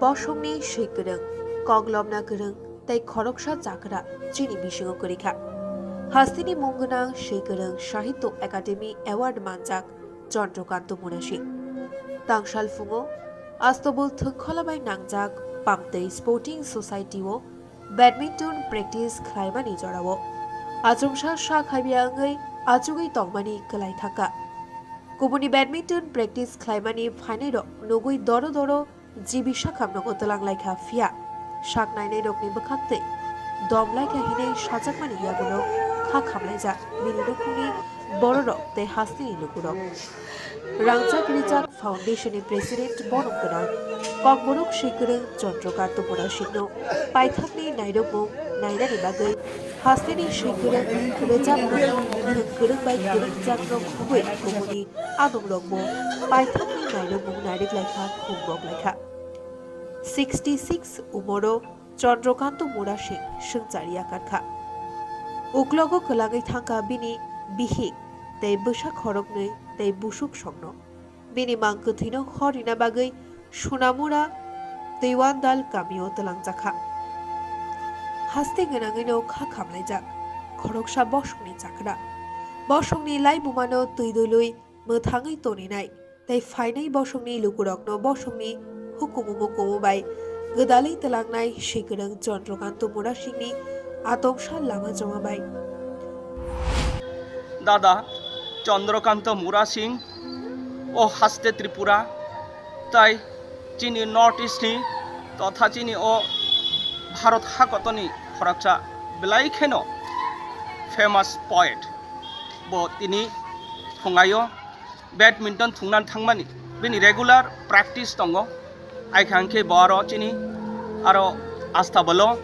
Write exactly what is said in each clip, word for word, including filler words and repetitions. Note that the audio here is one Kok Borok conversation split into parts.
Bosongni swi kwrwng, kok lobna kwrwng tei khoroksa chakra chini bisingo kwrwi kha. Hasteni mung gwnang swi kwrwng Sahitya Academy Award manjak Chandrakanta Murasing. Tangsal phungo Astobul Thwngkhola bai nangjak Pamtwi Sporting Society-o badminton practice khlaimani jorao achomsa sak habya wngwi achugwi tongmani kwlai thangkha. Kubuni badminton practice khlaimani phainairok nugwi doro doro G B sakham nogo twlang laikha, phiya sak nainairokni bwkhaktwi dom laikha hinwi sajakmani yaguno kha khamlaijak bini nukhungni bororok tei hasteni lukurok. Rangchak Rijak Foundation ni President borom gwnang Kokborok swi kwrwng Chandrakanta Murasingno paithakni nairokmung nainani bagwi hasteni swi kwrwng rwchapmung thwng kwrwng bai kwrwngjakno khugwi kubuni adongrokbo paithakni nairokmung nairik laikha, khum bok laikha. Sixty six umoro Chandrakanta Murasing swngchar yakarkha. Uklogo kwlangwi thangkha bini bihik tei bwsa khoroknwi tei busuk songno. Bini mang kwthwino hor rina bagwi Sonamura Twiwandal kamio twlangjakha. Haste gwnangwino kha khamlaijak khoroksa bosongni chakra. Bosongni laibumano twi dului mwthangwi toninai tei phainai bosongni lukurokno bosongni hukumu mukumu bai gwdalwi twlangnai swi kwrwng Chandrakanta Murasingni atongsa lama choma bai. Dada Chandrakanta Murasing o haste Tripura tai chini North East ni totha chini o Bharat hakotoni khoroksa belai kheno famous poet. Bo tini thungayo badminton thungna thangmani bini regular practice tongo. Aikha hwnkhe bo aro chini aro Astabalo,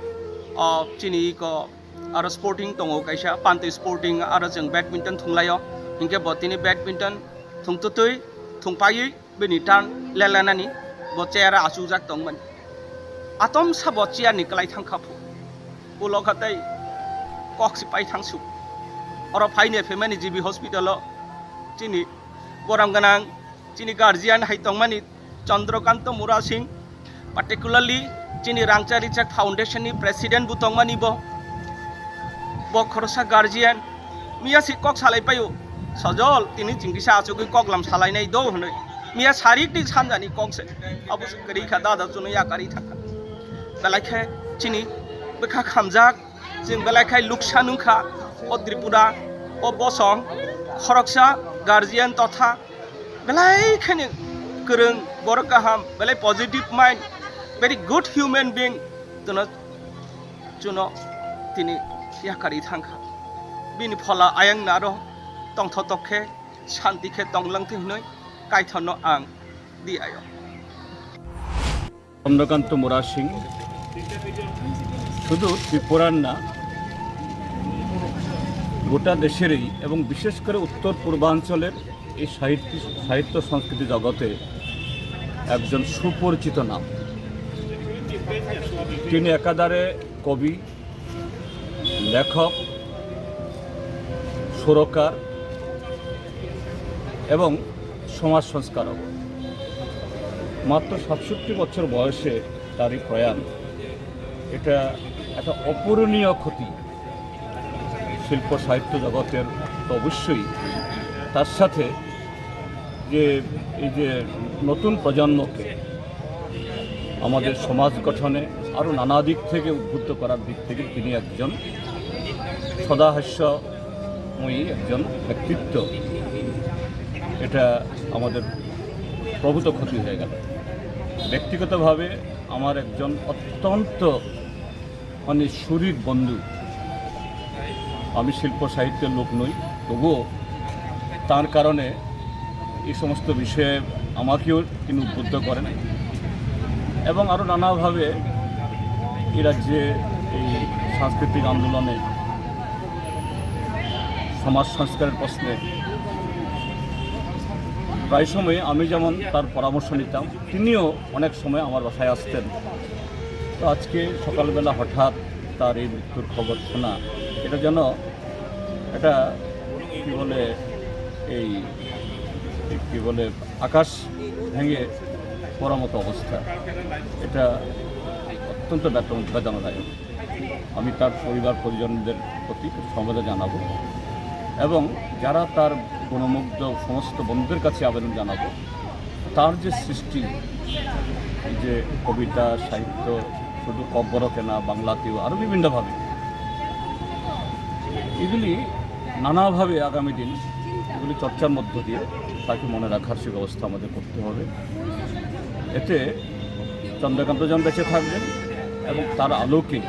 o, chini iko aro sporting tongo kaisa, Pantwi Sporting, aro chwng badminton thunglaio. Hinkhe bo tini badminton thungtwtwi thungpaiwi bini turn lelenani bo chair achukjak tongmani. Atomsa bo chair ni kwlai thangkha phu. Ulo kha tei kok si pai thangsu. Oro phaini phaimani G B hospital o chini borom gwnang chini guardian hai tongmani Chandrakanta Murasing, particularly chini Rangchak Rijak Foundation ni president bo tongmani bo. Bo khoroksa guardian, miya si kok salai paio, sojol tini chingkisa achugwi koklam salainai do hwnwi. Miya sarik ni sanjani kok se, abo se kwrwi kha dada chwngno yakarwi thangkha. Belai khe chini bwkha khamjak, chwng belai khai luksan wngkha o Tripura, o bosong, khoroksa guardian totha belai kheno kwrwng, borok kaham, belai positive mind, very good human being, tono chuno tini yakarwi thangkha. Bini phola ayang naro tongthotok khe, shanti khe tonglang thwi hwnwi Kaithorno ang di ayo. Chandrakant মুরাসিং শুধু ত্রিপুরার না, গোটা দেশেরই এবং বিশেষ করে উত্তর পূর্বাঞ্চলের এই সাহিত্য, সাহিত্য সংস্কৃতি জগতে একজন সুপরিচিত নাম। তিনি একাধারে কবি, লেখক, সুরকার এবং সমাজ সংস্কারক। মাত্র সাতষট্টি বছর বয়সে তার এই প্রয়াণ, এটা একটা অপূরণীয় ক্ষতি শিল্প সাহিত্য জগতের। তো অবশ্যই তার সাথে যে এই যে নতুন প্রজন্মকে আমাদের সমাজ গঠনে আরও নানা দিক থেকে উদ্বুদ্ধ করার দিক থেকে তিনি একজন সদাহাস্যময়ী একজন ব্যক্তিত্ব। এটা আমাদের প্রভূত ক্ষতি হয়ে গেল। ব্যক্তিগতভাবে আমার একজন অত্যন্ত মানে সুহৃদ বন্ধু। আমি শিল্প সাহিত্যের লোক নই, তবুও তার কারণে এই সমস্ত বিষয়ে আমাকেও তিনি উদ্বুদ্ধ করেন এবং আরও নানাভাবে এই রাজ্যে এই সাংস্কৃতিক আন্দোলনে, সমাজ সংস্কারের প্রশ্নে প্রায় সময় আমি যেমন তার পরামর্শ নিতাম, তিনিও অনেক সময় আমার বাসায় আসতেন। তো আজকে সকালবেলা হঠাৎ তার এই মৃত্যুর খবর শোনা, এটা যেন একটা, কি বলে, এই, এই কি বলে, আকাশ ভেঙে করার মতো অবস্থা, এটা অত্যন্ত বেদন-, বেদনাদায়ক। আমি তার পরিবার পরিজনদের প্রতি সমবেদনা জানাবো এবং যারা তার গুণমুগ্ধ সমস্ত বন্ধুদের কাছে আবেদন জানাবো, তার যে সৃষ্টি, এই যে কবিতা, সাহিত্য, শুধু ককবরকে না, বাংলাতেও আরও বিভিন্নভাবে এগুলি নানাভাবে আগামী দিন এগুলি চর্চার মধ্য দিয়ে তাকে মনে রাখার সে ব্যবস্থা আমাদের করতে হবে। এতে চন্দ্রকান্ত জন বেঁচে থাকবেন এবং তার আলোকে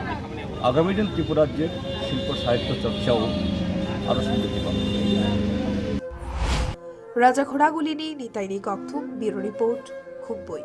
আগামী দিন ত্রিপুরার যে শিল্প সাহিত্য চর্চাও আরও সমৃদ্ধি পাবে। Raja Khoragulini Nitaini Kokthum, Bureau Report, Khumpui.